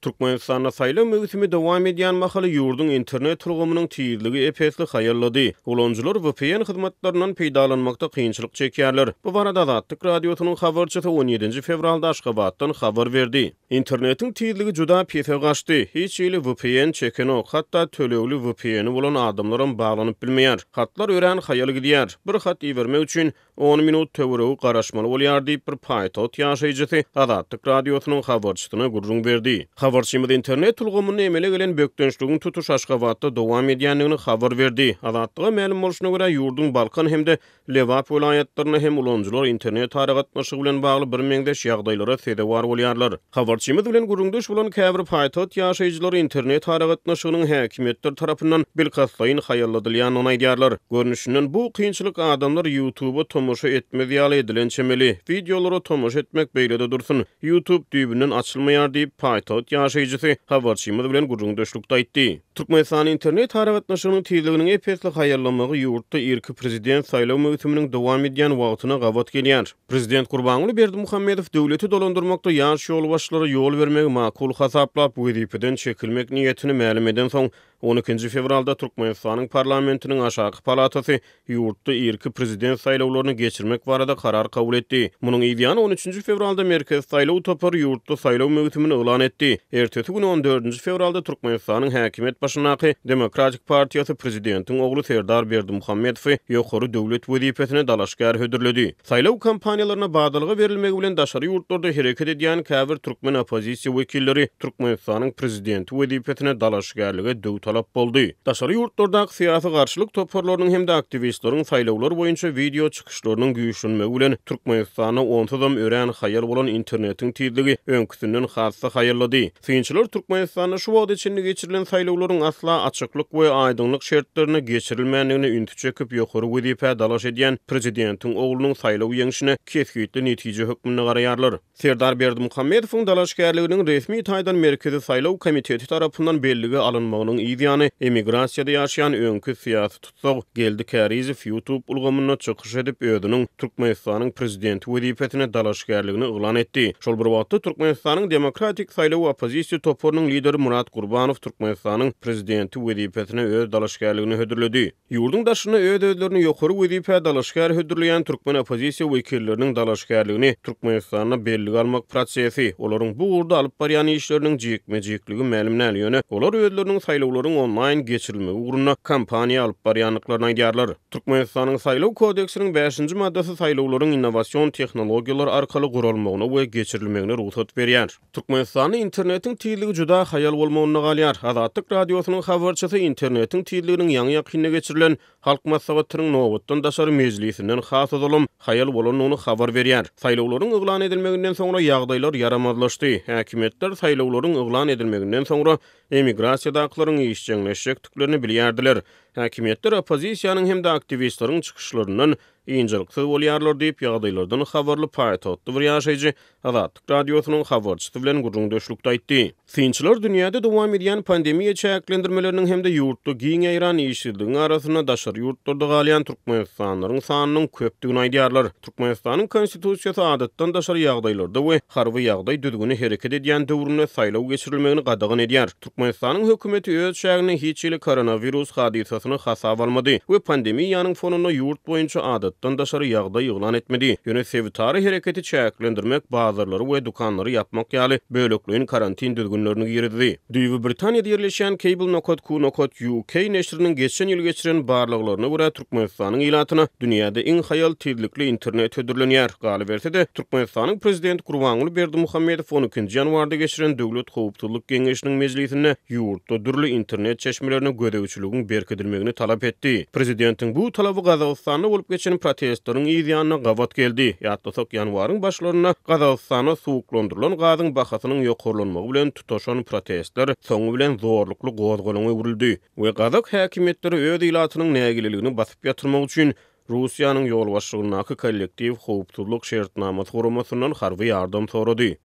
Türkmenistanda saýlaw möwsümi dowam edýän mahaly ýurduň internet ulgamynyň tizligi ep-esli haýallady. Ulanyjylar VPN hyzmatlaryndan peýdalanmakda kynçylyk çekýärler. Bu barada Azatlyk Radiosynyň habarçysy on ýedinji fewralda Aşgabatdan habar berdi. Internetiň tizligi juda pese gaçdy. Hiç hili VPN çekenok, hatda tölegli VPN-i bolan adamlaram baglanyp bilmeýär. Hatlar örän haýal gidýär. Bir hat ibermek üçin On minut töweregi garaşmaly bolýar diýip, bir paýtagt ýaşaýjysy Azatlyk Radiosynyň habarçysyna gürrüň berdi. Habarçymyz internet ulgamynda emele gelen bökdençligiň tutuş Aşgabatda dowam edýändigini habar berdi. Azatlyga mälim bolşuna görä, ýurduň Balkan hem-de Lebap welaýatlarynda hem ulanyjylar internet aragatnaşygy bilen bagly birmeňzeş ýagdaýlara sezewar bolýarlar. Habarçymyz bilen gürrüňdeş bolan käbir paýtagt ýaşaýjylary internet aragatnaşygynyň häkimiýetler tarapyndan bilkastlaýyn haýalladylýandygyny aýdýarlar. Görnüşinden, bu kynçylyk adamlar YouTube-a tomaşa etmez ýaly edilen çemeli. Wideolara tomaşa etmek beýle-de dursun, YouTube düýbünden açylmaýar diýip, paýtagt ýaşaýjysy habarçymyz bilen gürrüňdeşlikde aýtdy. Türkmenistanda internet aragatnaşygynyň tizliginiň ep-esli haýallamagy ýurtda irki prezident saýlaw möwsüminiň dowam edýän wagtyna gabat gelýär. Prezident Gurbanguly Berdimuhamedow döwleti dolandyrmakda ýaş ýolbaşçylara ýol bermegi makul hasaplap, wezipeden çekilmek niýetini mälim edensoň, on ikinji fewralda Türkmenistanyň parlamentiniň aşaky palatasy ýurtda irki prezident saýlawlaryny geçirmek barada karar kabul etdi. Munuň yzýany on üçünji fewralda Merkezi saýlaw topary ýurtda saýlaw möwsümini yglan etdi. Ertesi güni on dördünji fewralda Türkmenistanyň häkimiýet başyndaky Demokratik partiýasy prezidentiň ogly Serdar Berdimuhamedowy ýokary döwlet wezipesine dalaşgär hödürledi. Saýlaw kampaniýalaryna badalga berilmegi bilen daşary ýurtlarda hereket edýän käbir türkmen oppozisiýa wekilleri Türkmenistanyň prezidenti wezipesine dalaşgärlige döwtalap boldy. Daşary ýurtlardaky syýasy garşylyk toparlarynyň hem-de aktiwistleriň saýlawlar boýunça wideo çykyşlarynyň güýçlenmegi bilen Türkmenistanda onsuzam örän haýal bolan internetiň tizligi öňküsinden has-da haýallady. Synçylar Türkmenistanda şu wagta çenli geçirilen saýlawlaryň asla açyklyk we aýdyňlyk şertlerinde geçirilmändigine ünsi çekip, ýokary wezipä dalaş edýän prezidentiň oglunyň saýlaw ýeňşine kesgitli netije hökmünde garaýarlar. Serdar Berdimuhamedowyň dalaşgärliginiň resmi taýdan Merkezi saýlaw komiteti tarapyndan bellige alynmagynyň yz ýany, emigrasiýada ýaşaýan öňki syýasy tussag Geldi Kärizow YouTube ulgamynda çykyş edip, özüniň Türkmenistanyň prezidenti wezipesine dalaşgärligini yglan etdi. Şol bir wagtda, Türkmenistanyň Demokratik saýlaw oppozisiýa toparynyň lideri Myrat Gurbanow Türkmenistanyň prezidenti wezipesine öz dalaşgärligini hödürledi. Ýurduň daşynda öz-özlerini ýokary wezipä dalaşgär hödürleýän türkmen oppozisiýa wekilleriniň dalaşgärligini Türkmenistanda bellige almak prosesi, olaryň bu ugurda alyp barýan işleriniň jikme-jikligi mälim däl, ýöne olar özleriniň saýlawlaryň onlaýn geçirilmegi ugrunda kampaniýa alyp barýandyklaryny aýdýarlar. Türkmenistanyň Saýlaw kodeksiniň bäşinji maddasy saýlawlaryň innowasion tehnologiýalar arkaly guralmagyna we geçirilmegine rugsat berýär. Türkmenistanda internetiň tizligi juda haýal bolmagynda galýar. Azatlyk Radiosynyň habarçysy internetiň tizliginiň ýaňy-ýakynda geçirilen Halk Maslahatynyň nobatdan daşary mejlisinden has ozalam haýal bolandygyny habar berýär. Saýlawlaryň yglan edilmeginden soňra ýagdaýlar ýaramazlaşdy. Häkimiýetler saýlawlaryň yglan edilmeginden soňra emigrasiýadakylaryň işjeňleşjekdiklerini bilýärdiler. Häkimiýetler oppozisiýanyň hem-de aktiwistleriň çykyşlaryndan ynjalyksyz bolýarlar diýip, ýagdaýlardan habarly paýtagtly bir ýaşaýjy Azatlyk Radiosynyň habarçysy bilen gürrüňdeşlikde aýtdy. Synçylar dünýäde dowam edýän pandemiýa çäklendirmeleriniň hem-de ýurtda giň ýaýran işsizligiň arasynda daşary ýurtlarda galýan türkmenistanlylaryň sanynyň köpdügini aýdýarlar. Türkmenistanyň Konstitusiýasy adatdan daşary ýagdaýlarda we harby ýagdaý düzgüni hereket edýän döwründe saýlaw geçirilmegini gadagan edýär. Türkmenistanyň hökümeti öz çäginde hiç hili koronawirus hadysasyny hasaba almady we pandemiýanyň fonunda ýurt boýunça adatdan daşary ýagdaý yglan etmedi. Ýöne sebitara hereketi çäklendirmek, bazarlary we dükanlary ýapmak ýaly bölekleýin karantin düzgünlerini girizdi. Düýbi Britaniýada ýerleşýän Cable nokat ku nokat UK neşiriniň geçen ýyl geçiren barlaglaryna görä, Türkmenistanyň ilatyna dünýäde iň haýal tizlikli internet hödürlenýär. Galyberse-de, Türkmenistanyň Prezidenti Gurbanguly Berdimuhamedow on ikinji ýanwarda geçiren Döwlet howpsuzlyk geňeşiniň mejlisinde ýurtda dürli internet çeşmelerine gözegçiligiň berkidilmegini talap etdi. Prezidentiň bu talaby Gazagystanda bolup geçen protestleriň yz ýanyna gabat geldi. Ýatlasak, ýanwaryň başlarynda Gazagystanda suwuklandyrylan gazyň bahasynyň ýokarlanmagy bilen tutaşan protestler soňy bilen zorlukly gozgalaňa öwrüldi we gazak häkimiýetleri öz ilatynyň nägileligini basyp ýatyrmak üçin Russiýanyň ýolbaşçylygyndaky Kollektiw howpsuzlyk şertnamasy guramasyndan harby ýardam sorady.